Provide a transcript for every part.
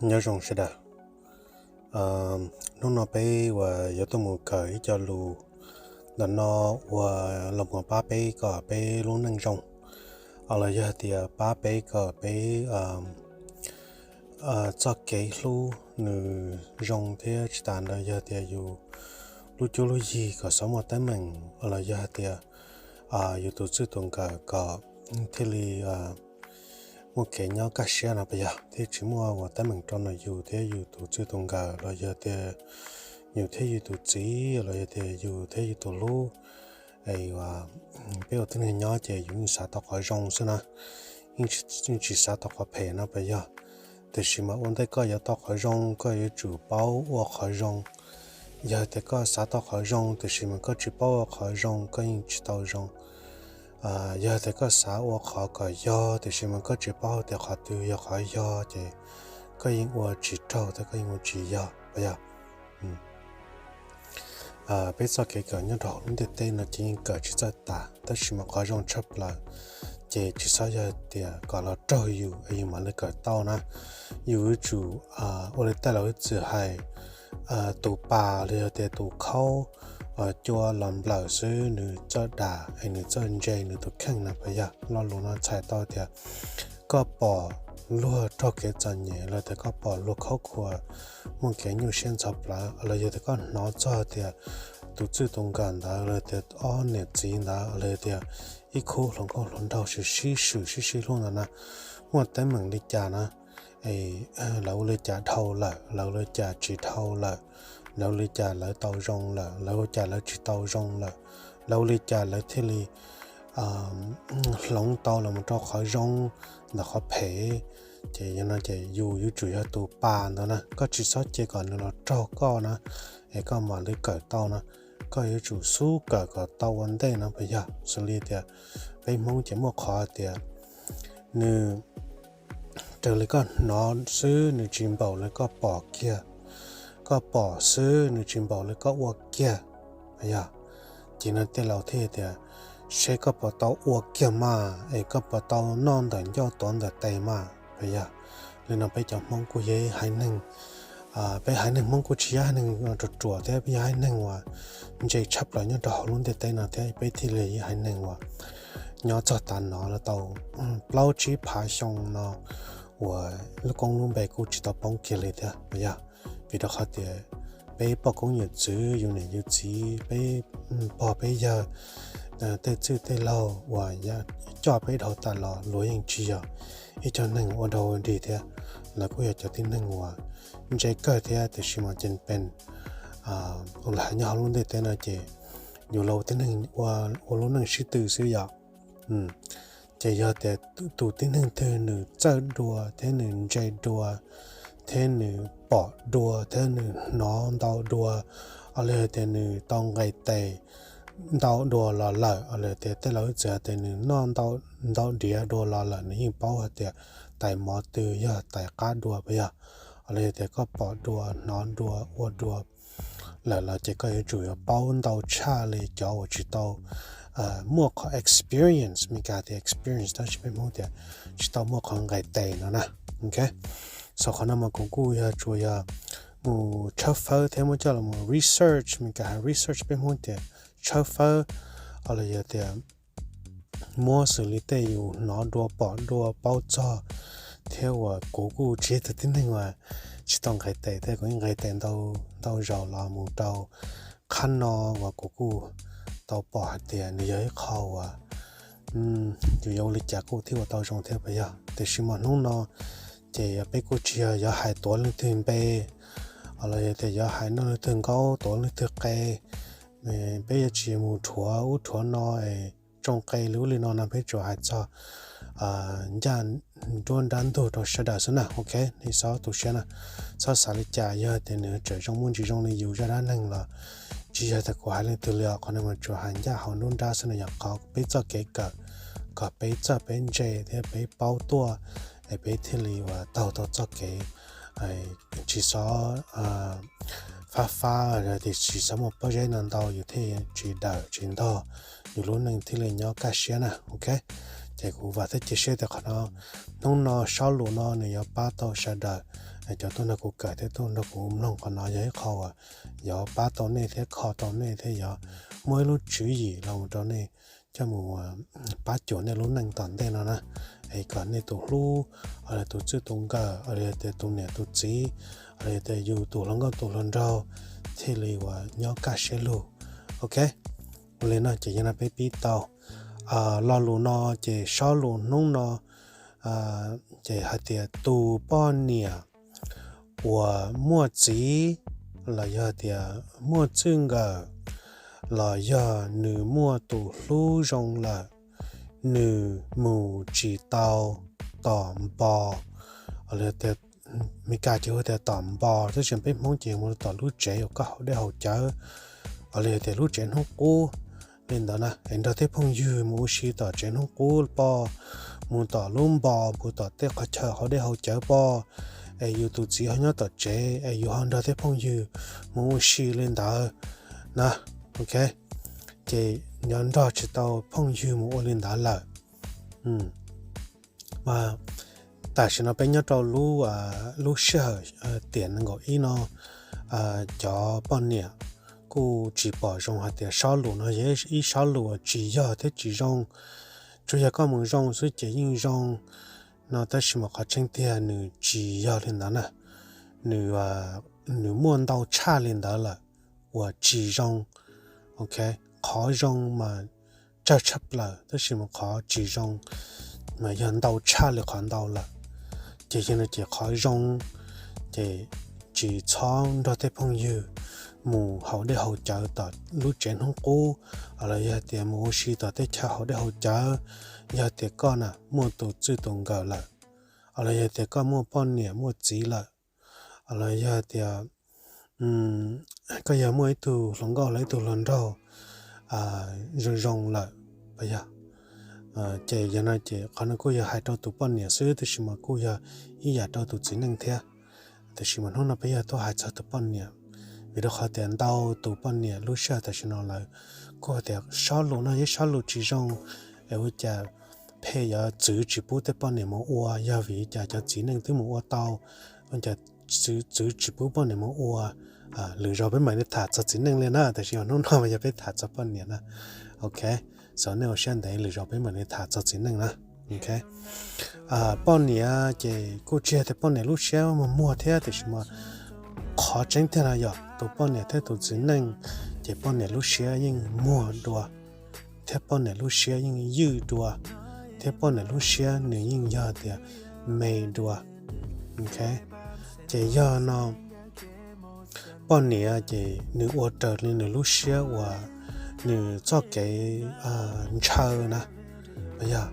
Nyob zoo sawv daws. Hnub no peb uas yuav tuaj mus kawm ib co lus ntawm no uas los mus pab peb kom peb lub neej zoo, los yog tias pab peb kom peb txoj kev hlub nws zoo thiab tsis tas ntawd yog tias yus lub cuab lub yig kom txhob muaj teeb meem, los yog tias yus tus txij tus nkawm kom thiaj li muaj kev nyob kaj siab no puas yog, thiab tsis muaj ua teeb meem rau ntawm yus thiab yus tus txij tus nkawm los yog tias yus thiab yus tus txiv los yog tias yus thiab yus tus hlub. Peb ua tib neeg nyob ces yus yeej xav tau qhov zoo xwb na, yeej tsis xav tau qhov phem no puas yog. Tiam sis mas ua ntej koj yuav tau qhov zoo koj yuav tsum paub ua qhov zoo. Yog tias koj xav tau qhov zoo tiam sis mas koj tsis paub ua qhov zoo koj yeej tsis tau zoo. Yog tias koj xav ua qhov kom yog tiam sis mas koj tsis paub tias qhov twg yog qhov yog ces koj yeej ua tsis raug thiab koj yeej ua tsis yog puas yog. Peb txoj kev kawm nyob rau hauv lub ntiaj teb no ces yeej kawm tsis txawj tas, tab sis mas qhov zoo tshaj plaws ces tsis txhob yog tias kom los raug yus es yus mam li kawm tau na. Yus yuav tsum ua li tej laus ib txwm hais, tus pas los yog tias tus khaub cua los nplawm xwb nws txawj dam es nws txawj ntse nws tus kheej na puas yog. Lo lus no txhais tau tias koj pom luag raug kev txom nyem los tias koj pom luag khaub khuav muaj kev nyuaj siab ntxhov plawv los yog tias koj hnov txog tias tus txij tus nkawm ntawd los tias ob niam txiv ntawd los tias ib khub hluas nkauj hluas nraug sib swm sib sib hlub ntawd na, muaj teeb meem li cas na, lawv ua li cas dhau lawm, lawv ua li cas tsis dhau lawm, lawv ua li cas lawv tau zoo lawm, lawv ua li cas lawv tsis tau zoo lawm, lawv ua li cas lawv thiaj li hloov tau los mus rau qhov zoo ntawm qhov phem. Ces yog no ces yus yuav tsum yog tus pas ntawd na, koj tsis txhob cia kom nws los raug koj na, es koj mam li kawm tau na. Koj yuav tsum xub kawm kom tau ua ntej no puas yog. Xws li tias peb Hmoob ces muaj qhov tias nws raws li koj hnov xwb nws tsis npaum li koj pom kiag, koj pom xwb nws tsis npaum li koj ua kiag, yog. Ces no tej laus thiaj tias seb koj puas tau ua kiag mas es koj puas tau noj ntawm ncauj tuav ntawm tes mas, yog. Li no peb cov Hmoob kuj yog ib haiv neeg, peb haiv neeg Hmoob kuj tsis yog haiv neeg ruam ruam thiab, peb yog haiv neeg uas ntse tshaj plaws nyob rau hauv lub ntiaj teb no thiab, peb thiaj li yog haiv neeg uas nyob txog tav no los tau plaub tsib phav xyoo no uas lub koob lub npe kuj tsis tau poob kiag li thiab, yog. Vim rau qhov tias peb poj koob yawm txwv, yus niam yus txiv, peb pog peb yawg, tej txwj tej laug uas coj peb dhau tas los luag yeej tsis yog ib co neeg ua dog dig thiab, lawv kuj yog cov tib neeg uas ntse kawg thiab, tiam sis mas ces peb ua li hais nyob hauv lub ntiaj teb no ces yus los ua tib neeg ua lub neej sib tw xwb yom. Ces yog tias tus tib neeg twg nws txawj dua thiab nws ntse dua thiab nws pom dua thiab nws hnov ntau dua, los yog tias nws tau nqes tes ntau dua los lawm, los yog tias tej laus ib txwm hais tias nws noj ntau diav dua los lawm, nws yeej paub hais tias tais mov twg yog tais qab dua puas yog. Los yog tias koj pom dua hnov dua ua dua lawm los ces koj yuav tsum yuav paub ntau tshaj li cov uas tsis tau muaj qhov experience, Meskas tias experience tab sis peb Hmoob tias tsis tau muaj qhov nqes tes no na. Ok, so qhov no mas kuv kuj yog tsuas yog mus tshawb fawb thiab muab coj los mus research, Meskas hais research peb Hmoob tias tshawb fawb, los yog tias muab xws li tej yus hnov dua pom dua paub txog, thiab uas kuv kuj tsis yog tus tib neeg uas tsis tau nqes tes thiab, kuv yeej nqes tes ntau zaus los mus rau qhab no uas kuv kuj tau pom hais tias nws yog ib qho uas yus yuav ua li cas kuj thiaj ua tau zoo thiab puas yog. Tiam sis mas hnub no ces peb kuj tsis yog yuav hais tuav leej twg npe, los yog tias yuav hais noj leej twg nkaub tuav leej twg qe, peb yuav tsis mus rhuav ub rhuav no es tsoo qe li ub li no no, peb tsuas hais txog ncaj nruab nrab ntug rau sawv daws xwb na. Ok, nej txhob tu siab na, txhob xav li cas, yog tias nws tseem zoo muaj ntsis zoo li yus zaj dab neeg los tsis yog tias kuv hais leej twg li os, qhov no mas tsuas hais ncaj hauv nruab nrab xwb na, yog qhov peb txoj kev kawm kom peb txawj peb ntse thiab peb paub tuaj, es peb thiaj li uas taug tau txoj kev tsis txhob fab fab, tiam sis tsis txhob muaj pob zeb no ntau yus thiaj tsis dawm tsis ntog, yus lub neej thiaj li nyob kaj siab na. Ok, ces kuv vam thiab cia siab tias qhov no, hnub no sob lus no nws yuav pab tau sawv daws, Cov tuaj nrog kuv kawm thiab tuaj nrog kuv mloog qhov no yog ib qho uas yuav pab tau nej thiab kho tau nej thiab yuav muaj ib lub tswv yim los rau nej coj mus pab cuam nej lub neej tom ntej no na. Es kom nej tus hlub, tus txij tus nkawm, tias tus niam tus txiv, tias yus tus hluas nkauj tus hluas nraug thiaj li uas nyob kaj siab lug. Ok, ua li no ces yog no peb pib tau. Lo lus no ces sob lus hnub no ces hais tias tus poj niam uas muaj txiv los yog tias muaj txij nkawm los yog nws muaj tus hlub zoo lawm, nws mus tsis tau tom npo, Meskas ces hu tias tom npo, tab sis peb Hmoob ces mus tom lub tsev uas koj haus dej haus cawv, los yog tias lub tsev hnub qub li ntawd na, es nrog tej phooj ywg mus ua si tom tsev hnub qub poj, mus tom lub npo, mus tom tej qhov chaw haus dej haus cawv poj, es yus tus txiv ho nyob tom tsev es yus ho nrog tej phooj ywg mus ua si li ntawd na. Ok, ces nyob nrog tsis tau phooj ywg mus ua li ntawd lawm. Tam sim no peb nyob rau lub sij hawm tiam nees nkaum ib no, cov poj niam kuj tsis pom zoo hais tias sob lus no yog ib sob lus uas tsis yog thiab tsis zoo. Tsuas yog koj mus zoo xwb ces yeej zoo no, tab sis mas qhov tseeb tiag nws tsis yog li ntawd na. Nws muaj ntau tshaj li ntawd lawm uas tsis zoo. Ok, qhov zoo mas tsawg tshaj plaws, tab sis mas qhov tsis zoo mas yog ntau tshaj li qhov ntau lawm. Ces yog no ces qhov zoo ces tsis txhob nrog tej phooj ywg mus haus dej haus cawv tom lub tsev hnub qub, los yog tias mus ua si tom tej chaw haus dej haus cawv, yog tias koj na muaj tus txij tus nkawm lawm, los yog tias koj muaj poj niam muaj txiv lawm, los yog tias koj yog muaj ib tug hluas nkauj los ib tug hluas nraug zoo zoo lawm, yog ces yog no ces qhov no kuj yog hais rau tus poj niam xwb, tab sis mas kuj yog ib yam rau tus txiv neej thiab. Tab sis mas hnub no peb yog tuaj hais txog tus poj niam, vim rau qhov tias ntau tus poj niam lub sij hawm tam sim no lawv kuj hais tias sob lus no yog sob lus tsis zoo, es ua cas phem yuav txwv tsis pub tej poj niam mus ua, yog vim cas cov txiv neej twb mus ua tau, ua cas txwv tsis pub poj niam mus ua. Lwm zaus peb mam li tham txog txiv neej li na, tab sis hnub no mas yog peb tham txog poj niam na. Ok, xav nej ua siab ntev, lwm zaus peb mam li tham txog txiv neej na. Ok, poj niam ces kuj tsis yog tias poj niam lub siab muag muag thiab, tiam sis mas qhov tseeb tiag no yog tus poj niam thiab tus txiv neej, ces poj niam lub siab yeej muag dua, thiab poj niam lub siab yeej ywj dua, thiab poj niam lub siab nws yeej yog tias me dua. Ok, ces yog no poj niam ces nws ua raws li nws lub siab uas nws txoj kev ntshaw na, yog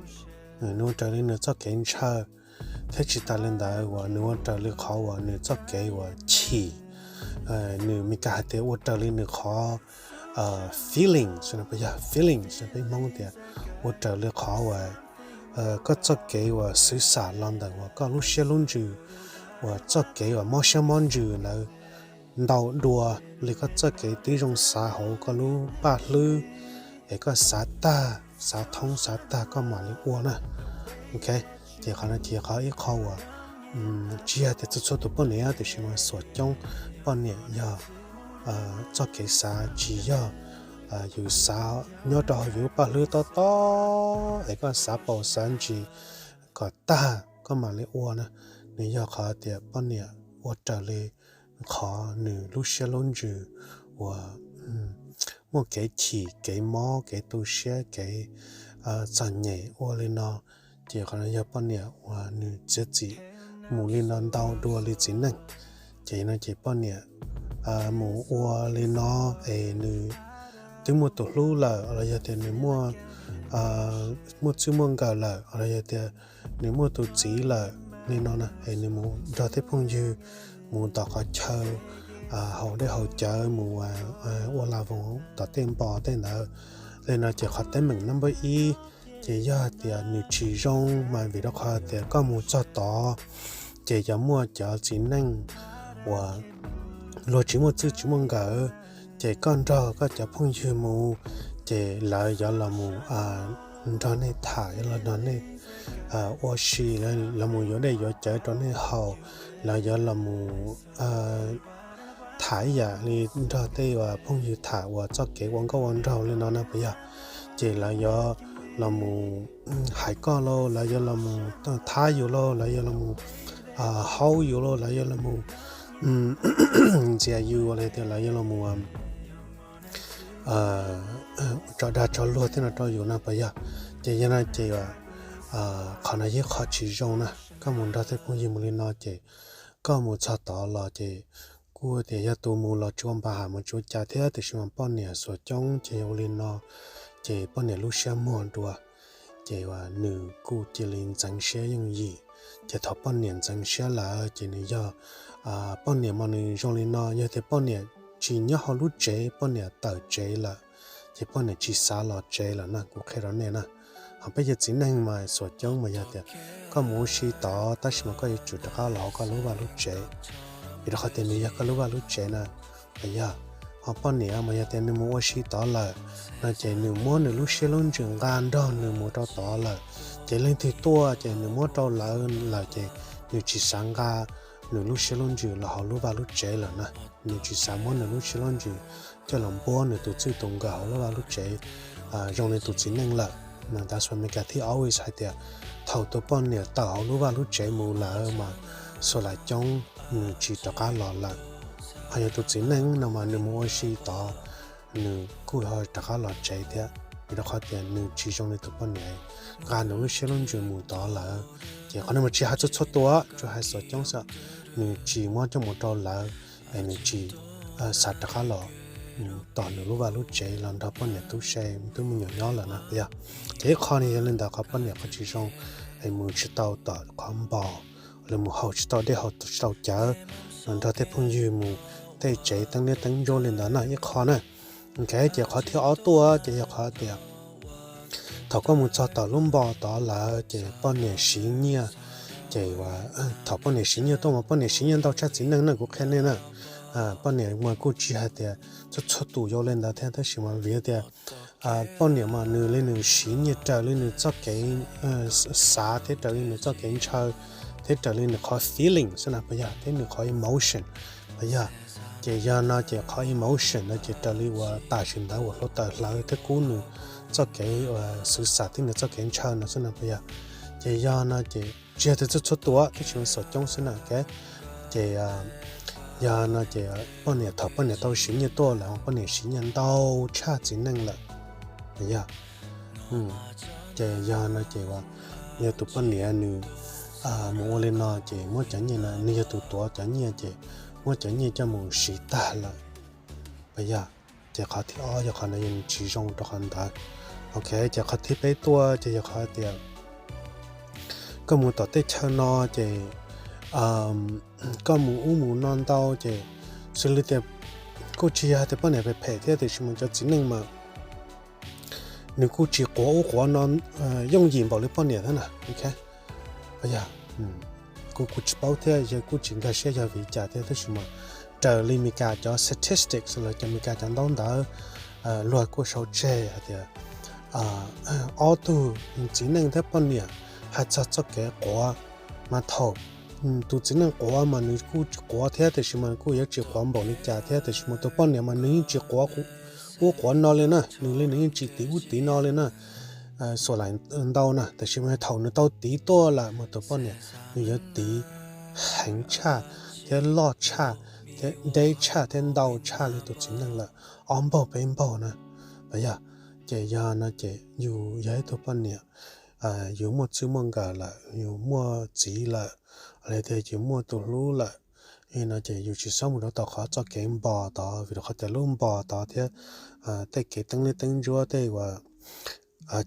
nws ua raws li nws txoj kev ntshaw, thiab tsis tas li ntawd uas nws ua raws li qhov uas nws txoj kev uas chim, nws Meskas hais tias ua raws li nws qhov feelings, yog feelings peb Hmoob tias ua raws li qhov uas koj txoj kev uas xwv xam los ntawm uas koj lub siab lub ntsws, uas txoj kev uas mob siab mob ntsws ntawd ntau dua li koj txoj kev twb zoo xav hauv koj lub paj hlwb, es koj xav tag xav thoob xav tag koj mam li ua na. Ok, ces qhov no ces qhov ib qho uas tsis yog tias txhua txhua tus poj niam, tiam sis mas xuam coob poj niam yog txoj kev xav tsis yog yus xav nyob rau hauv yus lub paj hlwb tob tob es koj xav paus xav ntsis kom tag koj mam li ua na. Nws yog qhov tias poj niam ua raws li qhov nws lub siab lub ntsws uas muaj kev chim kev mob kev tu siab kev txom nyem ua li no, ces qhov no yog poj niam uas nws txiav txim mus li no ntau dua li txiv neej. Ces no ces poj niam mus ua li no es nws twb muaj tus hlub lawm los yog tias nws muaj txij muaj nkawm lawm los yog tias nws muaj tus txiv lawm li no na, es nws mus nrog tej phooj ywg mus tom qhov chaw haus dej haus cawv, mus ua la voos tom tej npo tej ntawd li no, ces qhov teeb meem nab npawb ib ces yog tias nws tsis zoo mas vim rau qhov tias koj mus txog tod ces yuav muaj cov txiv neej uas luag tsis muaj txij tsis muaj nkawm, ces koj nrog koj cov phooj ywg mus, ces lawv yuav los mus nrog nej tham, yuav los nrog nej ua si, lawv mus yuav dej yuav cawv rau nej haus, lawv yuav los mus tham ib yam li nrog tej phooj ywg tham uas txoj kev ua nkauj ua nraug li no na puas yog? Ces lawv yuav los mus hais koj lauj, lawv yuav los mus thab yus lauj, lawv yuav los mus haub yus lauj, lawv yuav los mus ntxias yus, los tias lawv yuav los mus tso dag tso luag tej no rau yus no puas yog? Ces yog no ces qhov no yog qhov tsis zoo na. Koj mus nrog tej phooj ywg mus li no ces koj mus txog tod los ces kuj tias yog tus mus los tsis ua npa ham mus tsis ua cas thiab, tiam sis mas poj niam xuas coob ces yog ua li no, ces poj niam lub siab muag dua, ces nws kuj cia li ntxeev siab yooj yim. Ces thaum poj niam ntxeev siab lawm ces nws yog poj niam mas nws zoo li no, yog tias poj niam tsis nyob hauv lub tsev, poj niam tawm tsev lawm, ces poj niam tsis xav los tsev lawm na, kuv qhia rau nej na. Ho peb cov txiv neej mas xuas coob mas yog tias koj mus ua si tod tab sis mas koj yuav tsum rov qab los hauv koj lub vaj lub tsev, vim rau qhov tias nws yog koj lub vaj lub tsev na. Yog ho poj niam mas yog tias nws mus ua si tod lawm no ces nws muab nws lub siab lub ntsws nqa nrog nws mus rau tod lawm, ces leej twg tuaj ces nws muab rau lawv lawm ces nws tsis xav nqa nws lub siab lub ntsws los hauv lub vaj lub tsev lawm na. Nws tsis xav muab nws lub siab lub ntsws coj los npuab nws tus txij tus nkawm hauv lub vaj lub tsev zoo li tus txiv neej lawm. That's why Meskas thiaj always hais tias thaum tus poj niam tawm hauv lub vaj lub tsev mus lawm mas xuas lais coob nws tsis rov qab los lawm. Ho yog tus txiv neej no mas nws mus ua si tod, nws kuj ho rov qab los tsev thiab, vim rau qhov tias nws tsis zoo li tus poj niam nqa nws lub siab lub ntsws mus tod lawm. Ces qhov no mas tsis hais txhua txhua tus, tsuas hais xuas coob xwb, nws tsis muab coj mus rau lawv, es nws tsis xav rov qab los tom nws lub vaj lub tsev los nrog poj niam tub se twb me nyuam nyob lawm na yog. Ces ib qho no yog li ntawd qhov poj niam qhov tsis zoo, es mus tsis tau tom qhov npog, los mus haus tsis tau dej haus tsis tau cawv, los nrog tej phooj ywg mus tej tsev teeb liab teeb ntsuab li ntawd na ib qho na. Ces qhov thib ob tuaj ces yog qhov tias thaum koj mus txog tom lub npog tod lawm ces poj niam siv nyiaj, ces thaum poj niam siv nyiaj tuaj mas poj niam siv nyiaj ntau tshaj txiv neej na, kuv qhia nej na. Poj niam mas kuj tsis hais tias txhua txhua tus yuav li ntawd thiab, tab sis mas vim tias poj niam mas nws li nws siv nyiaj raws li nws txoj kev xav thiab raws li nws txoj kev ntshaw thiab raws li nws qhov feeling xwb na puas yog, thiab nws qhov emotion puas yog. Ces yog no ces qhov emotion no ces raws li uas tam sim ntawd uas hluav taws hlawv thiab kub nws txoj kev xwv xam thiab nws txoj kev ntshaw no xwb na puas yog. Ces yog no ces tsis yog tias txhua txhua tus, tab sis mas xuas coob xwb na. Ces yog no ces poj niam thaum poj niam tau siv nyiaj tuaj lawm, poj niam siv nyiaj ntau tshaj txiv neej lawm, yog. Ces yog no ces yog tus poj niam nws mus ua li no ces muab cov nyiaj no, nws yog tus tuav cov nyiaj ces muab cov nyiaj coj mus siv tag lawm, puas yog. Ces qhov thib ob yog qhov no yog nws tsis zoo rau qhov ntawd. Ok, ces qhov thib peb tuaj ces yog qhov tias koj mus tom tej chaw no ces koj mus ub mus no ntau ces xws li tias kuj tsis yog tias poj niam phem phem thiab, tiam sis mas cov txiv neej mas nws kuj tsis quav ub quav no yooj yim npaum li poj niam thiab na. Ok, yog kuv kuv tsis paub thiab, yog kuj tsis nkag siab yog vim cas thiab, tab sis mas raws li Meskas cov statistics los cov Meskas cov ntaub ntawv luag kuj sau tseg hais tias ob tug txiv neej thiab poj niam hais txog txoj kev quav mas thaum tus txiv neej quav mas nws kuj tsis quav thiab, tiam sis mas kuj yuav tsis quav npaum li cas thiab, tiam sis mas tus poj niam mas nws yeej tsis quav ub quav no li na, nws li nws yeej tsis tiv ub tiv no li na. Xuas laim ntau na, tiam sis mas thaum nws tau tiv tuaj lawm mas tus poj niam nws yuav tiv heev tshaj thiab loj tshaj thiab deb tshaj thiab ntau tshaj li tus txiv neej lawm ob npaug peb npaug na. Yog, ces yog no ces yus yog ib tug poj niam, yus muaj txij muaj nkawm lawm, yus muaj txiv lawm, los tias yus muaj tus hlub lawm, no ces yus tsis txhob mus rau tom qhov txoj kev npog tod, vim rau qhov tias lub npog tod thiab tej kev teeb liab teeb ntsuab tej uas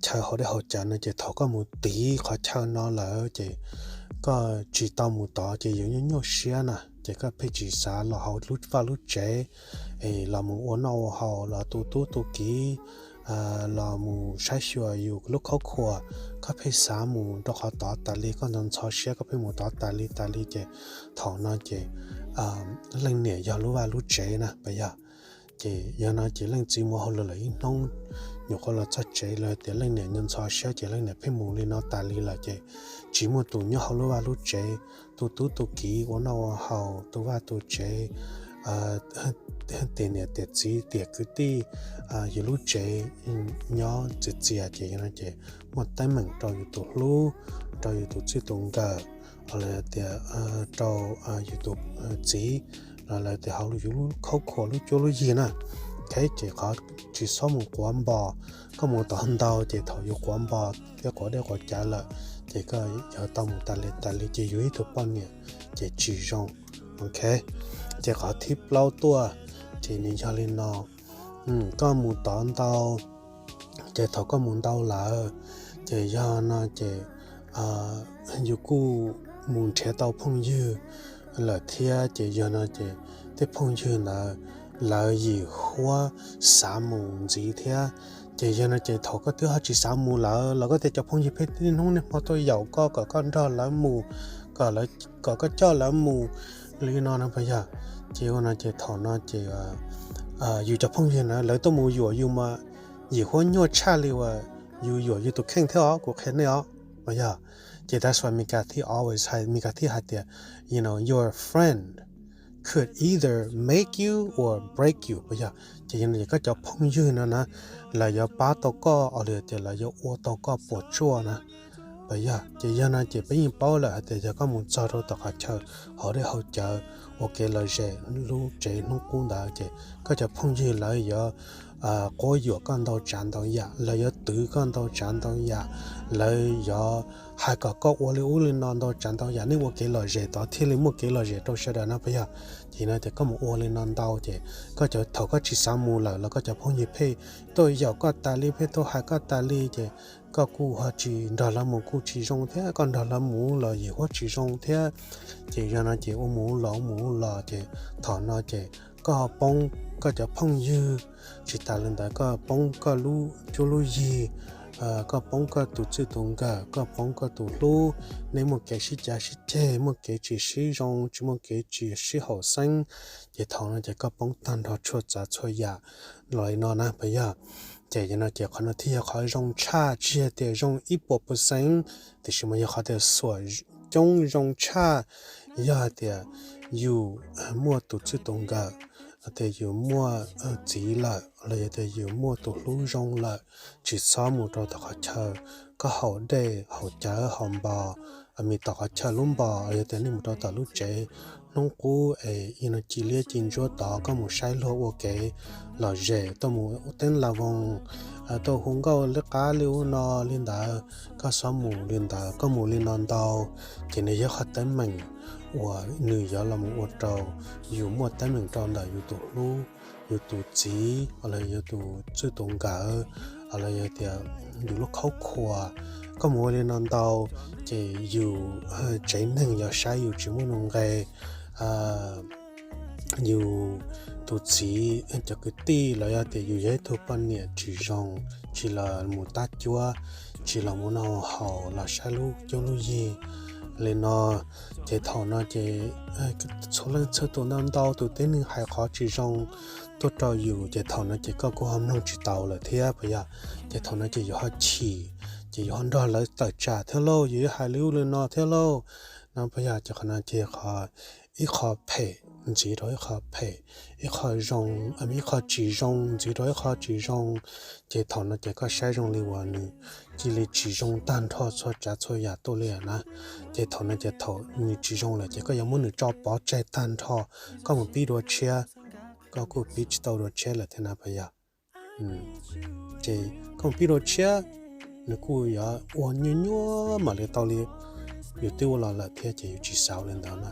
chaw haus dej haus cawv no ces thaum koj mus tiv qhov chaw no lawm ces koj tsis tau mus tod ces yus nyuaj nyuaj siab na, ces koj pheej tsis xav los hauv lub vaj lub tsev es los mus ua noj ua haus los tu tub tu kiv, los mus saib xyuas yus lub khaub khuam, koj pheej xav mus rau qhov tod tas li, koj ntxhov ntxhov siab koj pheej mus tod tas li tas li ces thaum no ces leej niam yog lub vaj lub tsev na puas yog. Ces yog no ces leej txiv mus hauj lwm lawm ib hnub nyuam qhuav los txog tsev los tias leej niam nco ntxhov siab ces leej niam pheej mus li no tas li lawm ces tsis muaj tus nyob hauv lub vaj lub tsev, tus tub tus kiv ua noj ua haus, tus vaj tus tsev, tiam niam tiam txiv tiam kwv tij, yus lub tsev nyob txias txias ces yog no ces muaj teeb meem rau yus tus hlub, rau yus tus txij tus nkawm, los tias rau yus tus txiv, los lawv tias hauv yus lub khaub khuas lub cuab lub yig na. Ces qhov tsis txhob mus quav npo, koj mus tod ntau ces thaum yus quav npo thiab quav dej quav cawv lawm ces koj yuav tau mus tas li tas li ces yus ib tug poj niam ces tsis zoo. Ok, ces qhov thib plaub tuaj ces nws yog li no, koj mus tod ntau ces thaum koj mus ntau lawm ces yog no ces yus kuj mus nrhiav tau phooj ywg lawm thiab ces yog no ces tej phooj ywg ntawd lawv yim huab xav mus ntxiv thiab. Ces yog no ces thaum koj twb ho tsis xav mus lawm los koj tias cov phooj ywg pheej niaj hnub niaj hmo tuaj yaum koj kom koj nrog lawv mus, kom koj coj lawv mus li no na puas yog? Ces ua no ces thaum no ces yus cov phooj ywg na lawv tuaj mus yuam yus mas yim huab nyuaj tshaj li uas yus yuam yus tus kheej thiab os, kuv qhia nej os puas yog? Ces that's why Meskas thiaj always hais, Meskas thiaj hais tias, you know, your friend could either make you or break you puas yog? Ces yog no ces koj cov phooj ywg no na lawv yuav pab tau koj os, los tias lawv yuav ua tau koj puas tsuaj na puas yog? Ces yog no ces peb yeej paub lawm hais tias yog koj mus txog rau tom qhov chaw haus dej haus cawv ua kev lom zem lub tsev hnub qub ntawd ces koj cov phooj ywg lawv yuav quab yuam koj ntau tsav ntau yam, lawv yuav twv koj ntau tsav ntau yam, lawv yuav hais kom koj ua li ub li no ntau tsav ntau yam, nej ua kev lom zem tod thiaj li muaj kev lom zem rau sawv daws no puas yog? Ces no ces koj mus ua li no ntau ces koj cov, thaum koj tsis xav mus lawm los koj cov phooj ywg pheej tuaj yaum koj tas li, pheej tuaj hais koj tas li ces koj kuj ho tsis nrog lawv mus kuj tsis zoo thiab, koj nrog lawv mus los yim huab tsis zoo thiab. Ces yog no ces ua mus los ua mus los ces thaum no ces koj ho poob koj cov phooj ywg, tsis tas li ntawd koj poob koj lub cuab lub yig, koj poob koj tus txij tus nkawm, koj poob koj tus hlub, nej muaj kev sib cav sib ceg, muaj kev tsis sib zoo, tsis muaj kev tsis sib haum xeeb, ces thaum no ces koj poob tag nrho txhua tsav txhua yam los li no na puas yog? Ces yog no ces qhov no thiaj yog qhov zoo tshaj, tsis yog tias zoo ib puas percent, tiam sis mas yog qhov tias xuam coob zoo tshaj yog hais tias yus muaj tus txij tus nkawm, tias yus muaj txiv lawm los yog tias yus muaj tus hlub zoo lawm, tsis txhob mus rau tom qhov chaw koj haus dej haus cawv haus npo, mus tom qhov chaw lub npo los yog tias nej mus rau tom lub tsev hnub qub es ib no ci liab ci ntsuab tod koj mus saib luag ua kev lom zem, tuaj mus teeb la voos, tuaj hu nkauj li qab li ub no li ntawd, koj txhob mus li ntawd, koj mus li no ntau ces nws yog qhov teeb meem uas nws yuav los mus ua rau yus muaj teeb meem rau ntawm yus tus hlub, yus tus txiv los yog tus txij tus nkawm, los yog tias yus lub khaub khuas. Koj mus ua li no ntau ces yus tsev neeg yuav saib yus tsis muaj nuj nqe, yus tus txiv cov kwv tij los yog tias yus yog ib tug poj niam tsis zoo, tsis los mus tab cuab, tsis los mus noj haus los saib lub cuab lub yig li no, ces thaum no ces txhua leej txhua tus ntau ntau tus tib neeg hais qhov tsis zoo tuaj rau yus ces thaum no ces koj kuj ho mloog tsis tau lawm thiab puas yog? Ces thaum no ces yus ho chim, ces yus ho nrog lawv tawm tsam thiab lauj, yus yuav hais li ub li no thiab lauj no puas yog? Ces qhov no ces qhov, ib qho phem ntxiv rau ib qho phem, ib qho zoo, ib qho tsis zoo ntxiv rau ib qho tsis zoo, ces thaum no ces koj saib zoo li uas nws cia li tsis zoo tag nrho txhua tsav txhua yam tuaj li na. Ces thaum no ces thaum nws tsis zoo lawm ces koj yuav muab nws tso pov tseg tag nrho, koj mus pib dua tshiab, koj kuj pib tsis tau dua tshiab lawm thiab na puas yog? Ces koj mus pib dua tshiab, nws kuj yuav ua nyuaj nyuaj mam li tau li yus twb ua los lawm thiab ces yus tsis xav li ntawd na.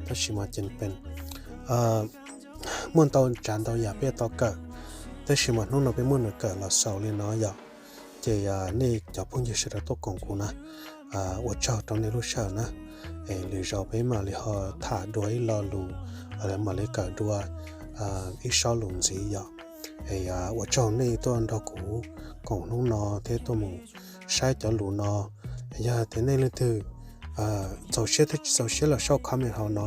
Tab sis mas ces peb muaj ntau tsav ntau yam peb tau kawm, tab sis mas hnub no peb muab nws kawm los xaus li no yom. Ces nej cov phooj ywg sawv daws tuaj koom kuv na, ua tsaug rau nej lub sij hawm na. Es lwm zaus peb mam li ho tham dua ib lo lus, mam li kawm dua ib sob lus ntxiv yom. Es ua tsaug nej tuaj nrog kuv koom hnub no thiab tuaj mus saib cov lus no. Yog tias nej leej twg txaus siab thiab tsis txaus siab los sau comment hauv no,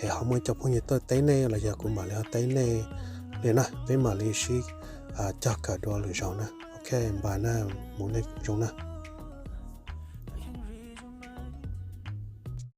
es ho muaj ib co phooj ywg tuaj teb nej los yog kuv mam li ho teb nej li na, peb mam li sib cog kawm dua lwm zaus na. Ok, npam na, mus nej zoo na.